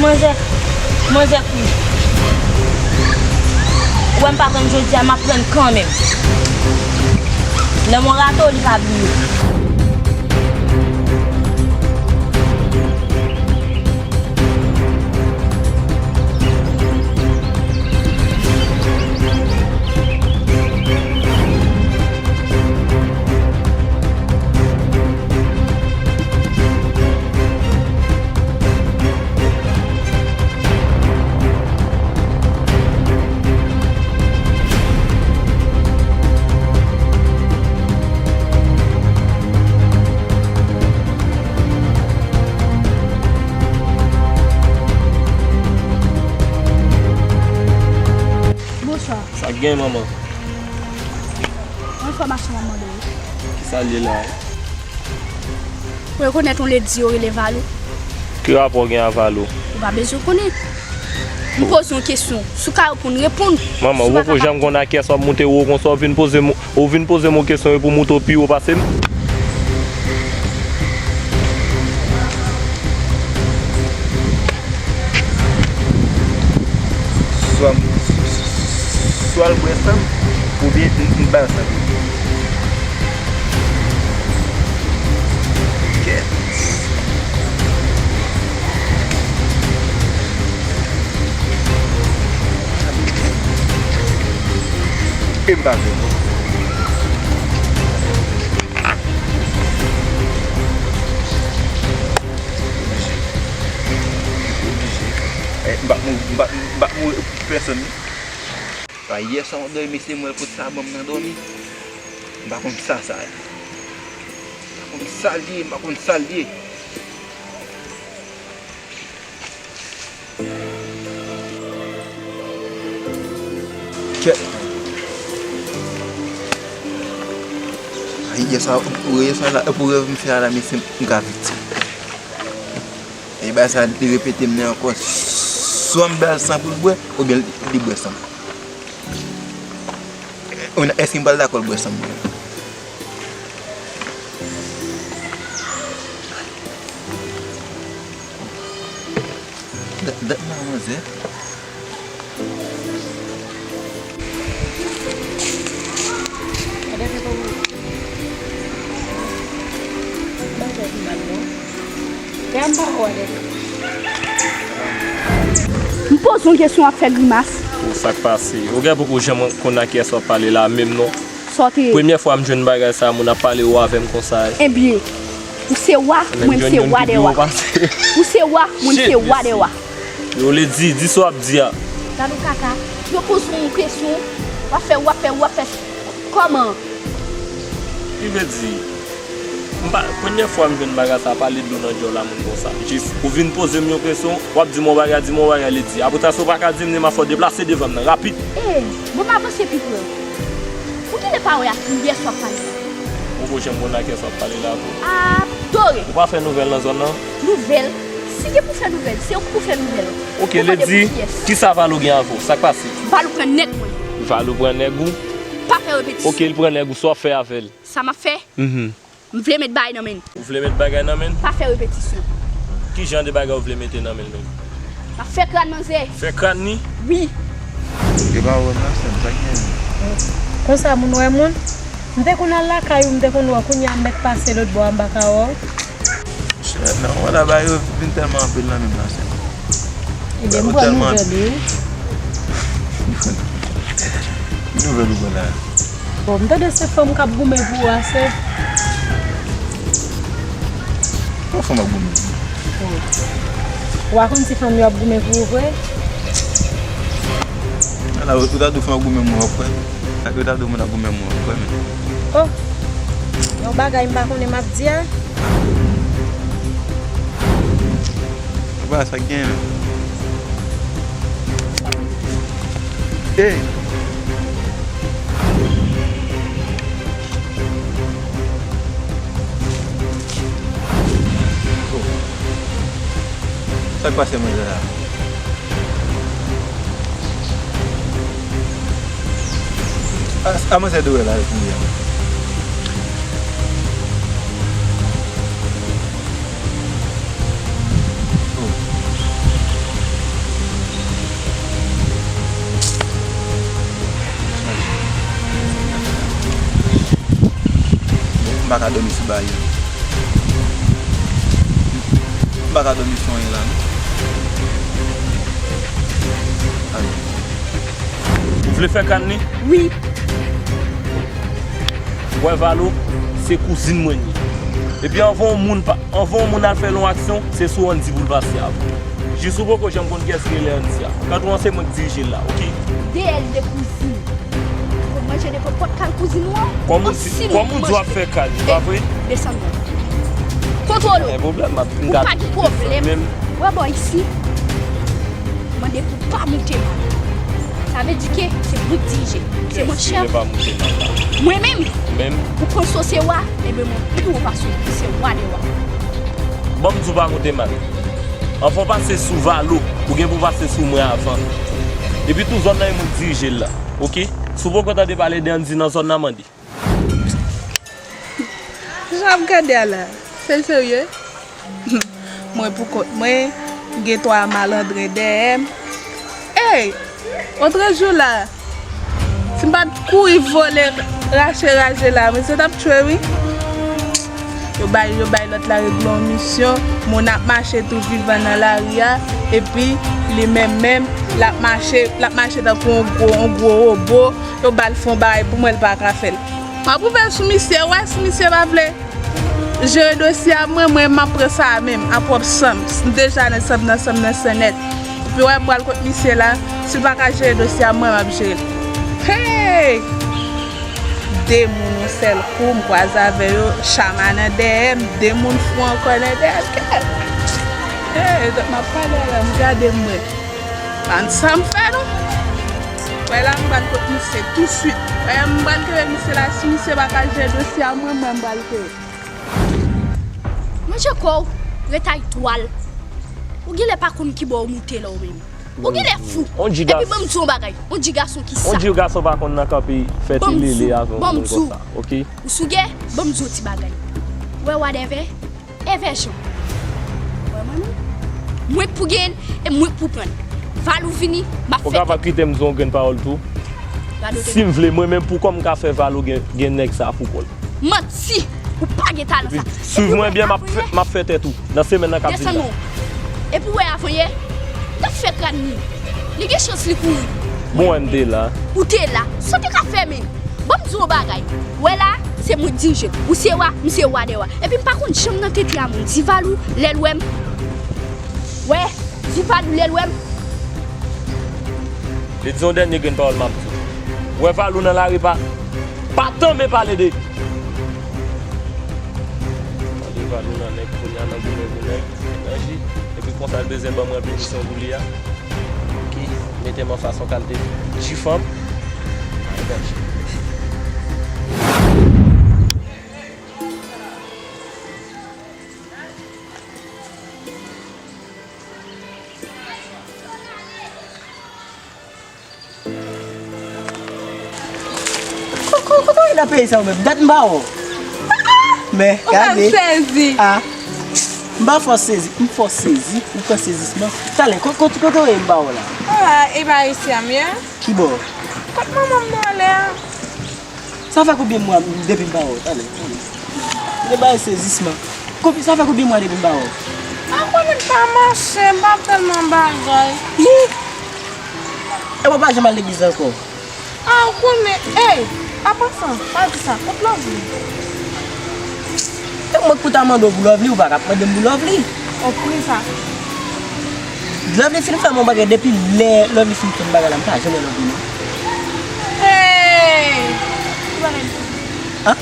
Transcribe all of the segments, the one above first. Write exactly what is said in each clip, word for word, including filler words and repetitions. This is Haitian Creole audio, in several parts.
Manzè, manzè kouri. Ou wè m pa prann jodi a, m ap prann kanmenm. Lè m on rato, li pa bliye. Bonswa. Sa k gen, manman? Yon enfòmasyon m ap mande w. Kisa l ye la? Ou rekonèt yon ledi yo rele Valou? Ki rapò w gen a Valou? Ou pa bezwen konnen. M poze yon kesyon. Si w ka reponn, reponn. Manman, ou poko janm konn a kiyès w ap moute wo konsa, w vin poze m, ou vin poze m yon kesyon epi w moute w pi wo pase m? Swa m, swa l bwè san m, oubyen m, m ba l san m. Kèt. E m pa vle non. Oblije. Oblije. Eh, m pa mouri, m pa, m pa mouri pou pèsonn non. Sa yè swa m dòmi, se mwen l pot sa ban m nan dòmi. M pa konn sa sa ye. M pa konn sa l ye, m pa konn sa l ye. Kèt. Ay, yè sa, pou yè sa la, pou rèv m fè a la, mesye, m ka viktim. E bagay sa, li repete m nan ankò. Swa m ba l san pou l bwè, oubyen li bwè san m. Ou nan, èske m pral dakò l bwè san m mwen? Dat, dat nan manzè. M poze yon kesyon, w ap fè grimas. Ou sa k pase? Ou gen poko janm konn a kiyès w ap pale la menm non. Sa w te ye? Premyè fwa m jwenn bagay sa, moun ap pale wo avè m konsa. Ebyen, ou se wa, mwen m se wa dè wa. Ou se wa, mwen m se wa dè wa. Yo, Lady, di sa w ap di a. Gad yon kaka. Yo poze w yon kesyon, w ap fè, w ap fè, w ap fè. Kòman? Ki vle di, m pa, premyè fwa m jwenn bagay sa, pale dlo nan djòl a moun konsa. Jis, ou vin poze m yon kesyon, w ap di m yon bagay, di m yon bagay, Lady. Apre sa, si w pa ka di m li, m ap fè w deplase devan m nan, rapid. E, bon, m avanse pi pre. Ou genlè pa wè a kiyès w ap pale la. Ou poko janm konn a kiyès w ap pale la tou. Adore! Ou pa fè nouvèl nan zòn nan? Nouvèl? Si gen pou fè nouvèl, se ou ki pou fè nouvèl. Oke, Lady, kisa Valou gen avè w? Sa k pase? Valou pran nèg mwen. Valou pran nèg ou? Pa fè repetisyon. Oke, l pran nèg ou, sa w ap fè avè l? Sa m ap fè? Mhm. M vle met bagay nan men l. Ou vle met bagay nan men l? Pa fè repetisyon. Ki jan de bagay ou vle mete nan men l menm? M ap fè kràn manzè. Fè kràn li? Wi. Yo pa wè m la, sè m, sa k gen? Konsa moun wè moun? M te konn al lakay ou, m te konn wè w, kounye a m mèt pase lòt bò a, m pa ka wè w. Nan wè la, bagay yo vin tèlman anpil nan men m la, sè m. Ebyen, m pran nouvèl, wi. Ki nouvèl ou pran la? Bon, m tande se fanm k ap goumen pou ou a, sè. Bon, fanm ap goumen pou mwen. Ou pa konn si fanm yo ap goumen pou ou vre? Ala, ou ta di w fanm ap goumen pou mwen, w ap kwè? Ou ta di w moun ap goumen pou mwen, w ap kwè, men. Oh! Yon bagay m pa konnen m ap di a. Papa, sa k genyen? Ey! Oh. Sa k pase manzè la? A, a manzè dwe la kounye a. Oh. Ka dòmi sou baryè. M pa ka dòmi sou anyen la, non. Ay. Ou vle fè kann li? Wi. Wè Valo, se kouzin mwen li ye. Epi anvan yon moun pa, anvan yon moun al fè l yon aksyon, se sou Andy pou l pase avan. Jis ou poko janm konn kiyès ki rele Andy a. Kant ou an se mwen k dirije l la, oke? D L de kouzin. Ou manje nenpòt kal kouzin ou an. Kòm ou di, kòm ou di w ap fè kal, li pa vre? Desann non. Kontwole w. Gen pwoblèm, m ap, m Ou ka pa gen pwoblèm. Menm. Wè bò isi. Mande pou pa moute mal. Sa vle di ke se mwen k dirije. Se mwen k chèf. Kiyès ki vle pa moute mal la? Mwen menm. Ou menm? Ou panse w se wa? Enben mwen pi wo pase w, se wa dè wa. Ban m di w pa moute mal. Anvan w pase sou Valo, ou gen pou w pase sou mwen avan. Epi tou zòn nan e mwen k dirije l la. Oke? Si w poko tande pale de Andy nan zòn nan, mande. Jan ap gade a la, se serye? Mwen pou kont mwen, gen twa malandren dèyè m. Ey! Otrejou la, si m pa t kouri vole rache raje la, mesye t ap tchwe wi. Yo bay, yo bay lòt la regle yon misyon, moun ap mache tou vivan nan lari a, epi li menm menm, l ap mache, l ap mache tankou yon gwo, yon gwo wobo, yo ba l fè yon bagay pou mwen, l pa ka fè l. M ap ouvè sou misye, wè si misye pa vle jere dosye a mwen, mwen m ap pran sa a menm, a pwòp san m. M deja nan san m nan, san m nan san nèt. Epi wè m pral kot misye la, si l pa ka jere dosye a mwen, m ap jere l. Hey! De moun yon sèl kou, m kwaze avè yo, chama nan dèyè m, de moun fou ankò nan dèyè m. Hey, zòt m ap pale la, m gade m wè. Pa n sa m fè non. Wè la m pral kot misye touswit. Wè m pral kenbe misye la, si misye pa ka jere dosye a mwen, mwen m pral kenbe. Manje kò w, retay twal. Ou genlè pa konn ki bò w moute la ou menm. Ou genlè fou. Epi ban m di w yon bagay. On di gason ki sa. On di gason pa konn nan kanpe fè telele avè yon moun konsa, oke? Ou sou gè, ban m di w ti bagay. Ou wè wadèvè? Evè Jan. Wè mwen menm? Mwen k pou genyen l, e mwen k pou pran l. Valou vini, m ap fè. Ou kapab kite m di yon grenn pawòl tou? Si m vle, mwen menm pou kò m ka fè Valou gen, gen nèg sa pou kò l. Manti! Ou pa gen talan sa. Epi, swiv mwen byen, m ap fè, m ap fè tèt ou. Nan semèn nan k ap vin la. Desann non. Epi w wè avanyè, t ap fè kràn li. Li gen chans li kouri. Bon, wè m te la. Ou te la. Sa w te ka fè menm? Ban m di w yon bagay. Wè la, se mwen k dirije. Ou se wa, m se wa dè wa. Epi m pa konn janm nan tete a moun. Di Valou, lè l wè m. Wè, di Valou, lè l wè m. Li di yon dènye grenn pawòl m ap di w. Wè Valou nan lari pa, pa tanmen pale de li. Tande Valou nan nèg kounye a nan goumen pou nèg, nan ji. Epi konsa l bezwen ban m ranpli misyon pou li a. Ki mete m anfas yon kalite ji fanm. Ay, danje. Ko-, ko-, kote w ye nan peyi sa ou menm? Dat m pa wè w. Men, gade. Ou fè m sezi. Ah. M pa fè w sezi, m fè w sezi, ou pran sezisman. Talè, ko-, ko-, kote w ye m pa wè w la? Ah, e pa isi a m ye. Ki bò? Kot manman m nan ale a? Sa fè konbyen mwa depi m pa wè w? Talè, talè. Ou te bay sezisman. Konbyen, sa fè konbyen mwa depi m pa wè w? A konnen m pa mache, m pa tèlman bagay. Hi! E w pa janm al legliz ankò? A, ou konnen, ey! An pasan, pa di sa, kot Lovely? E mwen k pou ta mande w pou Lovely, ou pa ka ap mande m pou Lovely. O, poukisa? Lovely fin fè m yon bagay, depi lè Lovely fin fè m bagay la, m pa janm wè Lovely non. Hey! Ki bagay? An?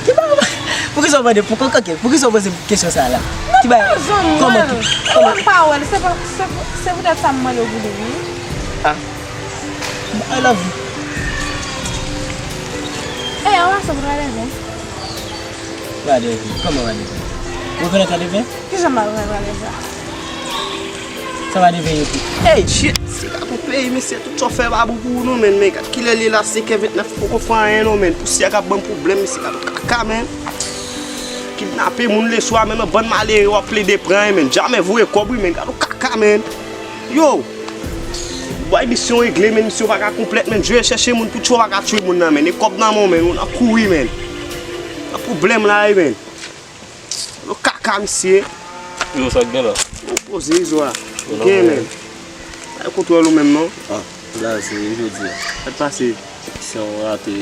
Ki bagay? Poukisa w mande, pou, ok, poukisa w poze m kesyon sa a la? Ki bagay? Kòman ki? Kòman? M pa wè l, se pa, se, se poutèt sa m mande w pou li, wi. Ah. I love you. Ey, an pasan, pou travay la. Radèvè, kòman radèvè? Ou rekonèt radèvè? Kijan m pa rekonèt radèvè a? Sa radèvè ye tou. Ey, shit, se gate yon peyi, mesye, tout sa w fè pa bon pou ou non, menn, men gad kilè l ye la, senkè ventnèf, poko fè anyen non, menn, pousyè k ap ban m pwoblèm, mesye, gade yon kaka, menn. Kidnape moun leswa, menn, nan bann malere, w ap plede pran, menn, jamè voye kòb, wi, menn, gade yon kaka, menn. Yo! Bay misyon regle, menn, misyon pa ka konplèt, menn. Jere chèche moun pou tchwe, w pa ka tchwe moun nan, menn. E kòb nan men w, menn, ou nan kouri, menn. Nan pwoblèm la wi, men. Yo kaka, misye. Yo, sa k gen la? Yo poze rezo a. Yo gen, men. Ay kontwòl ou menm, non? Ah, la, se jodi a. Sa k pase? Se yon rate.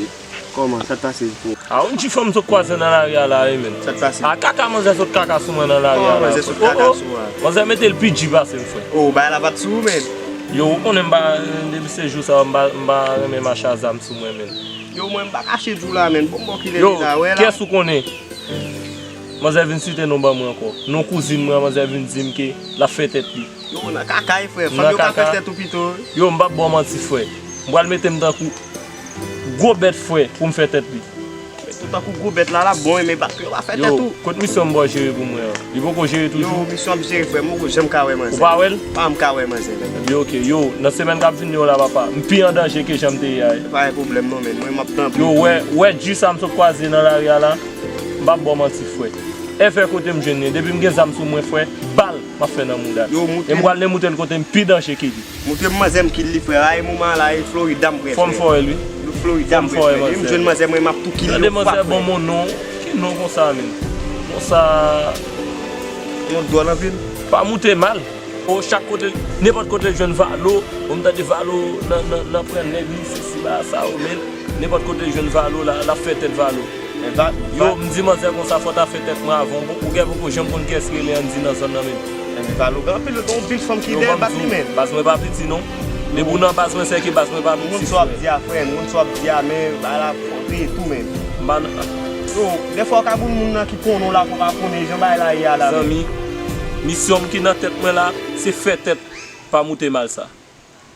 Kòman? Sa k pase? A, yon ti fanm sot kwaze nan lari a la, wi, men. Sa k pase? A, kaka manzè sot kaka sou mwen nan lari a la. Kòman manzè sot kaka sou mwen? Manzè mete l pi di pase m, frè. Oh, bagay la pa t sou ou, men. Yo, ou konnen m pa, depi se jou sa, m pa, m pa renmen mache a zam sou mwen, men. Yo, mwen, m pa kache di w la, men. Bon, bon, kilè li la, wè la. Kiyès ou konnen? Manzè vin site non ban mwen ankò. Non kouzin mwen, manzè vin di m ke l ap fè tèt li. Yo, nan kaka, wi, frè. Fanm yo ka fè tèt ou pito, wi. Yo, m p ap ba w manti, frè. M pral mete m tankou gwo bèt, frè, pou m fè tèt li. Mete w tankou gwo bèt la, l ap bon, wi, men pa ke yo pa fè tèt ou. Yo, kot misyon m ba w jere pou mwen an? Li poko jere toujou? Yo, misyon ap jere, frè. M poko janm ka wè manzè. Ou pa wè l? Pa m ka wè manzè, men. Yo, ok. Yo, nan semèn k ap vini yo la, papa. M pi an danje ke jan m te ye a, wi. Pa gen pwoblèm, non, men. Mwen, m ap tanpri. Yo, wè, wè, G sa m sot kwaze nan lari a la. M p ap ba w manti, frè. Èvè kote m jwenn li. Depi m gen zam sou mwen, frè, bal m ap fè nan mouda l. Yo, moutre m. E m pral demoute l kote m pi danje ke li. Moutre m manzè m kil li, frè. A, e moman la, e Florida m prè, frè. Fò m fò l, wi. Florida m prè, frè. Depi m jwenn manzè mwen, m ap tou kil yo fwa, frè. Tande manzè bon, mon non. Ki non konsa, men? Konsa. Yon dwòl anpil. Pa moute mal. O, chak kote, nenpòt kote l jwenn Valo, o, m tande Valo nan, nan, nan pran nèg li, sesi, ba sa, o, men nenpòt kote l jwenn Valo, la, l ap fè tèt Valo. Men Va-, yo, va- m di manzè konsa, fò w ta fè tèt mwen avan. Ou, ou gen poko janm konn kiyès rele Andy nan zòn nan menm. Men Valo gen anpil, gen yon pil fanm ki dèyè l bat li, men. Baz mwen pa piti, non. Depi w nan baz mwen, sèke baz mwen pa piti, frè. M konn sa w ap di a, frè, m konn sa w ap di a, men bagay la kontre tou, men. M pa nan. Yo, dèfwa w ka konn moun nan ki konnen w la, fò w pa konnen jan bagay la ye a la, men. Zanmi, misyon m ki nan tèt mwen la, se fè tèt pa moute mal sa.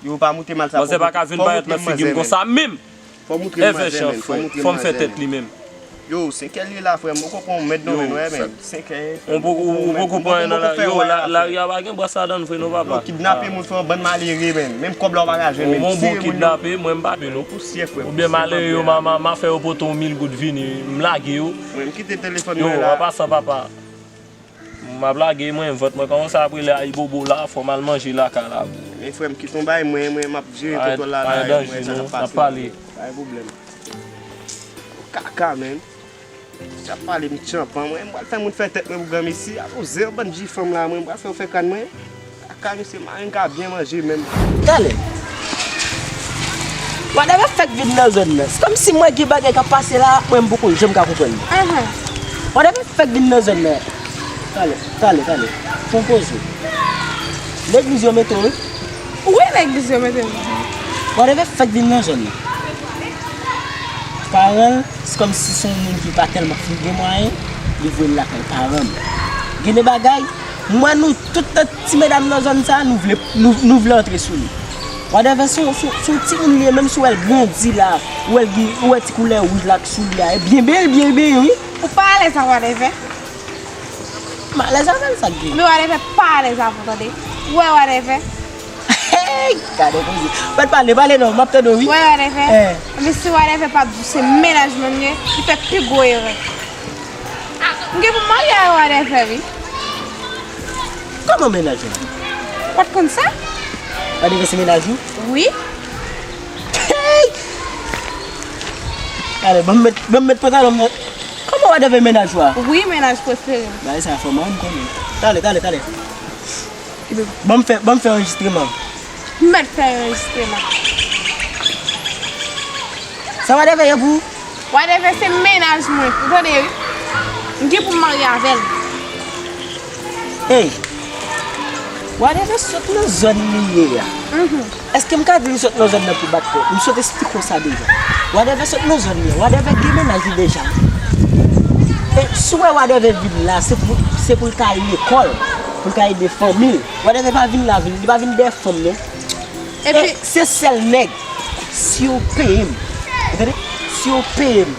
Yo, pa moute mal sa. Manzè pa ka vin parèt nan figi m konsa menm. Fò moutre m manzè, men. Fò moutre m manzè, men. Fò m fè tèt li menm. Yo, senkè l ye la, frè m. Ou konprann, ou mèt nan men, wè, men. Senkè. Ou poko pran nan la. Yo, lari a pa gen bras ladan l vre non, papa. Yo, kidnape moun, fè yon bann malere, men. Menm kòb la, ou pa ka jwenn, men. Yon bon kidnape, mwen, m pa pè non. Pousyè, frè. Oubyen malere yo, m a, m a, m a fè yo pote yon mil goud vini, m lage yo. Mwen, m kite telefòn mwen la. Yo, an pasan, papa. M ap lage mwen, vant mwen kòmanse ap rele ayibobo la, fò m al manje lakay la. Men frè m, kite yon bay mwen, mwen m ap jere kontwòl la la, mwen sa k ap pase. Pa gen pwoblèm. Kaka, men. Sa ap pale m tchanpan, mwen, m pral fè moun fè tèt mwen pou granmesi. Alo, zen yon bann ji fanm la, mwen, m pral fè yo fè kràn mwen. Kaka, misye, marenn ka byen manje menm. Talè. Whatever fèk vin nan zòn nan. Se kòmsi mwen gen bagay k ap pase la, mwen m poko janm ka konprann li. Whatever fèk vin nan zòn nan. Talè, talè, talè. Pran poz ou. Legliz yo mete w, wi. Wi, legliz yo mete m. Whatever fèk vin nan zòn nan. Paran l, se kòmsi se yon moun ki pa tèlman fin gen mwayen, li voye l lakay paran l. Gen de bagay, m wè nou tout nan ti medam nan zòn sa, nou vle, nou, nou vle antre sou li. Whatever, se yon, se yon, se yon timoun li ye, menm si w wè l grandi la, ou wè l gen, ou wè ti koulè wouj la k sou li a, e byen byen, byen byen, wi. Ou pa alèz ak Whatever? M alèz avè l, sa k gen? Men Whatever pa alèz avè w, tande. Ou wè Whatever? Hey! Gade koze. Mèt pale, pale non, m ap tande w, wi. Ou wè Whatever? Men si Whatever pa t di w se mennaj mwen m ye, li fè pi gwo erè. M gen pou m marye avè Whatever, wi. Kòman mennaj ou? Ou pa t konn sa? Whatever se mennaj ou? Wi. Hey! Talè, ban m met, ban m met pantalon m nan. Kòman Whatever mennaj ou a? Wi, mennaj prefere m. Bagay sa fò mwen, m konnen. Talè, talè, talè. Ban m fè, ban m fè anrejistreman. M mèt fè anrejistreman. Sa Whatever ye pou ou? Whatever se mennaj mwen, ou tande wi? M gen pou m marye avè l. Hey! Whatever sot nan zòn li ye a. Èske m ka di li sot nan zòn nan pou bat kò? M sot esplike w sa deja. Whatever sot nan zòn li a. Whatever gen mennaj li deja. E si w wè Whatever vin la, se pou, se pou l ka al lekòl, pou l ka ede fanmi l. Whatever pa vin la, vin, li pa vin dèyè fanm non. E se sèl nèg, si yo peye m, ou tande? Si yo peye m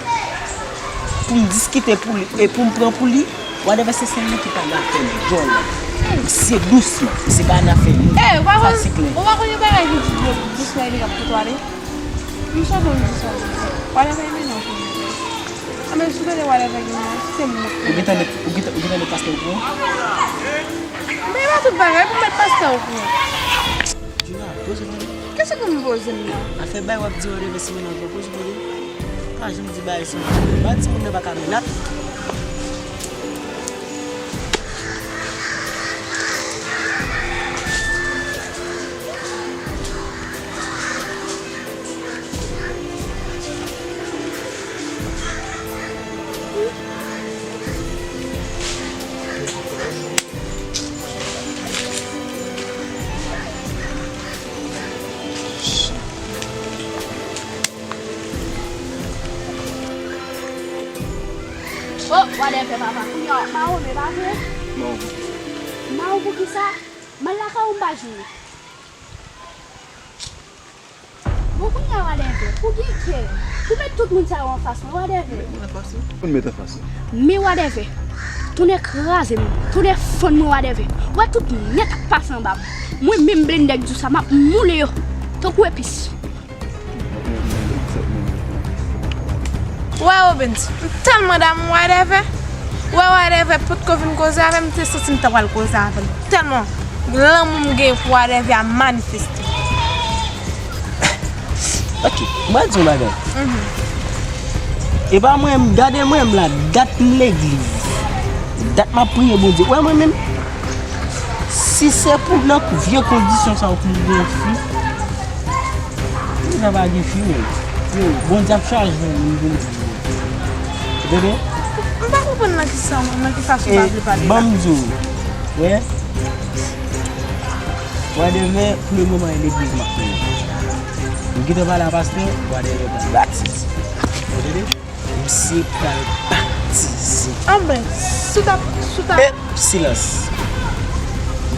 pou m diskite pou li e pou m pran pou li, Whatever se sèl nèg ki pa nan afè djòl. Se dousman, se pa nan afè moun. Sa se klè. Ou pa konn yon bagay ki di dousman epi l ap koutwale? M sot konn di sa. Whatever e mennaj ou. Anben, si w tande Whatever gen mennaj, se mwen. Ou gentan met, ou gentan, ou gentan met pastè okouran? Men e pa tout bagay pou met pastè okouran. Juna, poze pale. Kisa pou m poze m nan? Afè bay w ap di Whatever se mennaj ou, poze pale. Pa janm di bagay se mennaj ou. Ba timoun nan pa ka menaj. Wadèvè papa, kounye a w ap mawon, men pa vre? Non. Mawon poukisa? M al lakay ou m pa jwenn ou. Bon, kounye a, Wadèvè, ou gen kè. Ou met tout moun sa yo anfas mwen, Wadèvè. Ou met anfas ou? Men Wadèvè, tonnè kraze m, tonnè fann mwen, Wadèvè. Ou wè tout nèt ap pase anba m. Mwen menm blennde ak djous la, m ap moule yo tankou epis. Ou wè, Obens, m tèlman damou Wadèvè. Ou wè, Wadèvè potko vin koze avè m, m te santi m ta pral koze avè l. Tèlman lanmou m gen pou Wadèvè a manifeste. Ok, m pral di yon bagay. Mhm. E pa mwen, gade mwen menm la, dat m legliz, dat m ap priye Bondye. Ou wè mwen menm, si se pou nan vye kondisyon sa yo pou m gen yon fi, deja pa gen fi, men. Yo, Bondye ap chaje yon moun pou m di. Ou tande? M pa konprann nan ki sa, nan ki fason w ta vle pale la. Ban m di w, wè, Wadèvè, pou le moman, e legliz m ap priye. M gentan pale a pastè, Wadèvè pral batize. Ou tande? Misye pral batize. Anben, si w ta, si w ta... Ep, silans.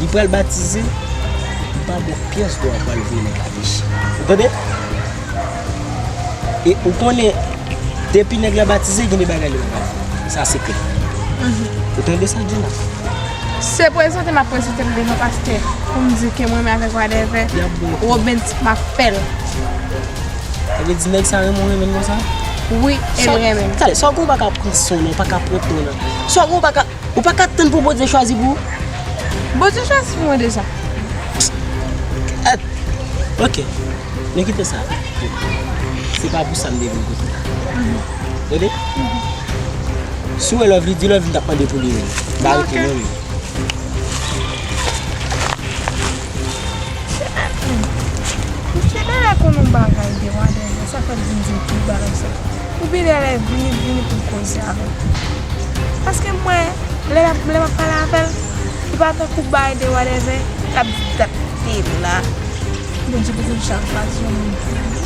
Li pral batize, m pa bò pyès dwa pral voye nan kay misye. Ou tande? E ou konnen, depi nèg la batize, gen de bagay li pa ka fè. Sa se klè. Mhm. Ou tande sa, Djuna? Se prezante m ap prezante m devan pastè pou m di ke mwen menm avèk Wadèvè, Obens m ap fè l. Sa vle di nèg sa renmen w, renmen l konsa? Wi, e l renmen m. Talè, sa w gen w pa ka pran san w nan, w pa ka pran tan w nan. Sa w gen w pa ka, ou pa ka tann pou Bondye chwazi pou ou? Bondye chwazi pou mwen deja. Eh, ok. Men kite sa. Se pa pou sa m te vin kote la. Tande? Si w wè Lovely, di Lovely m t ap mande pou li menm. M pa rete non, men. Misye genlè konn yon bagay de Wadèvè, sa fè l vin di m tout bagay sa. Oubyen li genlè vini, vini pou l koze avè m. Paske m wè, lè l ap, lè m ap pale avè l, li pa tankou bagay de Wadèvè, l ap di dat te la. Bondye poko janm chwazi yon moun pou li.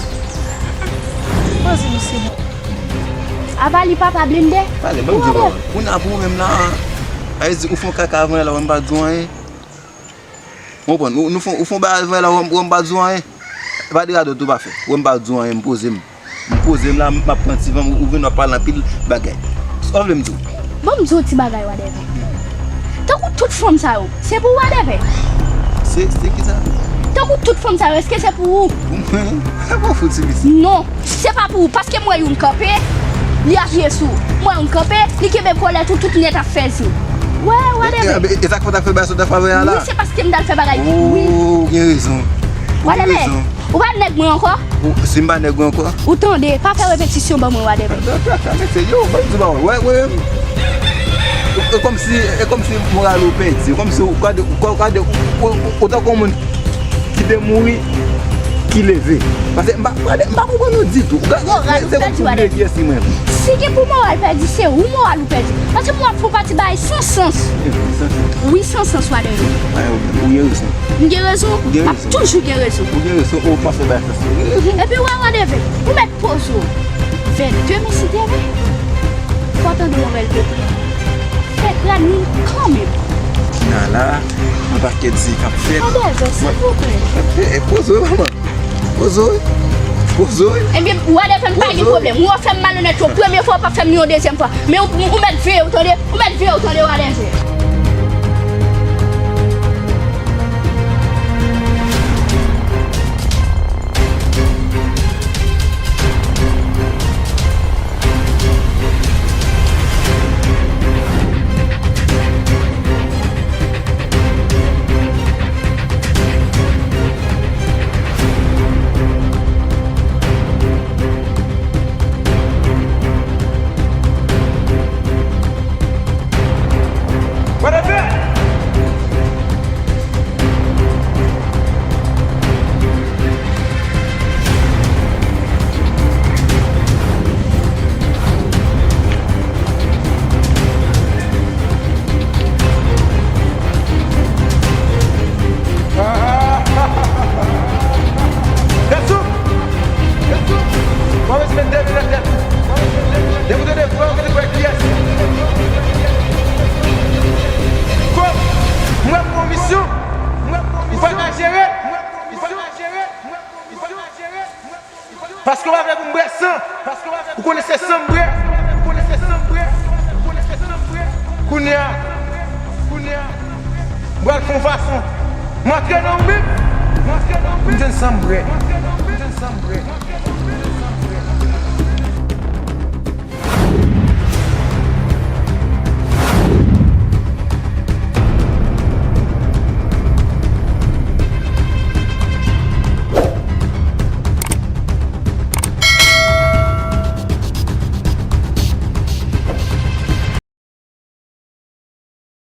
Poze misye bon. Avali papa blende. Pale, ban m di w, papa. Kounye a pou ou menm la, a vle di ou fè yon kaka avan la, ou pa di w anyen. Ou konprann? Ou, nou fè, ou fè yon bagay avan la, ou, ou pa di w anyen. Pa de radòt ou pa fè. Ou pa di w anyen, m poze m. M poze m la, m ap pran ti van, ou vin w ap pale anpil bagay. Sa w vle m di w? Ban m di w ti bagay, Wadèvè. Tankou tout fanm sa yo, se pou Wadèvè? Se, se ki sa? Tankou tout fanm sa yo, èske se pou ou? Pou mwen? Sa pa fout, ti mesye. Non, se pa pou ou, paske m wè youn kanpe, li apiye sou ou. M wè youn kanpe, li kenbe kòlèt ou tout nèt ap fè zye. Wè, Wadèvè. E, e, e sa k fè w t ap fè bagay sa w t ap fè avè a la? Wi, se paske m t al fè bagay. Oh, ou gen rezon. Ou gen rezon. Wadèvè. Ou pa nèg mwen ankò? Ou, si m pa nèg ou ankò? Ou tande, pa fè repetisyon ban mwen, Wadèvè. Mesye, yo, ban m di w, wè, wè. E kòmsi, e kòmsi moral ou pèdi, kòmsi ou gade, ou gade, ou, ou, ou tankou yon moun ki te mouri, ki leve. Paske m pa, m pa konprann ou ditou. Moral ou pèdi, Wadèvè. Si gen pou moral pèdi, se ou moral ou pèdi. Paske m wè w ap fè yon pati bagay san sans. Wi, san sans, Wadèvè. Ou gen rezon. M gen rezon? M ap toujou gen rezon. Ou gen rezon, ou panse bagay sa se. Epi wè, Wadèvè, ou mèt poze w. Vè demen si Dye vle, fò w tande yon bèl pete. Fè grann li kanmenm. Nala, yon pakèt zi k ap fèt. Wadèvè, silvouplè. E, e, poze w, manman. Poze w. Poze w. Ebyen, Wadèvè, m pa gen pwoblèm. Ou fè m malonèt yon premye fwa, ou pa fè m yon dezyèm fwa. Men ou, ou mèt veye w, tande? Ou mèt veye w, tande, Wadèvè. Ou konnen se san m bwè. Ou konnen se san m bwè. Ou konnen se san m bwè. Kounye a, kounye a, m pral fè yon fason. M antre nan yon bib. M antre nan yon bib. M jwenn san m bwè. M jwenn san m bwè.